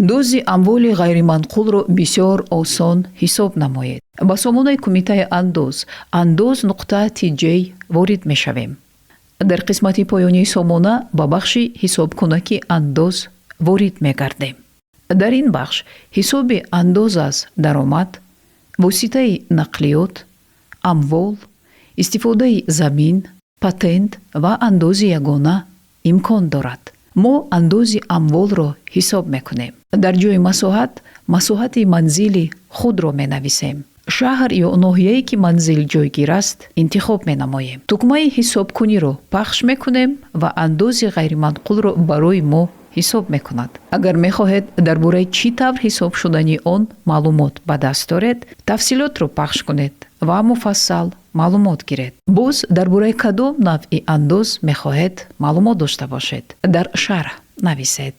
Андози амволи ғайриманқулро бисёр осон ҳисоб намоед. Ба сомонаи Кумитаи андоз andoz.tj ворид мешавем. Дар қисмати поёнии сомона ба бахши ҳисобкунаки андоз ворид мегардем. Дар ин бахш ҳисоби андоз аз даромад, воситаи нақлиёт, амвол, истифодаи замин, патент ва андози ягона имкон дорад. Мо андози амволро ҳисоб мекунем. Дар ҷои масоҳат масоҳати манзили худро менависем. Шаҳр ё ноҳияе, ки манзил ҷойгир аст, интихоб менамоем. Тукмаи ҳисобкуниро пахш мекунем ва андози ғайриманқулро барои мо ҳисоб мекунад. Агар мехоҳед дар бораи чӣ тавр ҳисоб шудани он маълумот ба даст доред, тафсилотро пахш кунед ва муфассал маълумот гиред. Боз дар бораи кадом навъи андоз мехоҳед маълумот дошта бошед, дар шарҳ нависед.